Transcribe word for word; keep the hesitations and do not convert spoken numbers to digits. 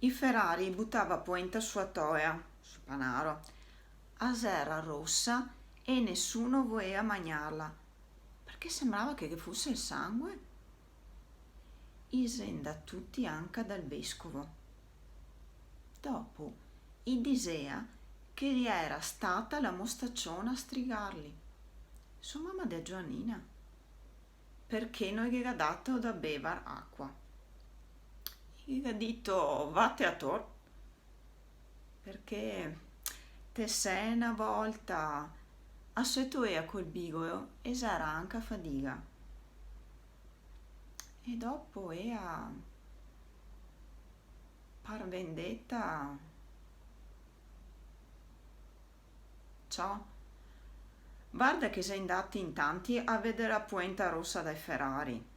I Ferrari i butava poenta sua toea, su panaro. A xera rosa e nesuno voea magnarla, parché sembrava che ghe fuse el sangue. I xe ndà tuti anca dal vescovo. Dopo, i dixea che i era stata la mostaciona a strigarli. So mama de Gioanina, parché no i ghe ga dato da bevar acua. I ghe ga dito: "Vate ator", parché te sè na volta a se toea col bigolo e xera anca fadiga. E dopo ea, par vendeta, ciò, varda che xe ndati in tanti a veder la poenta rosa dai Ferrari.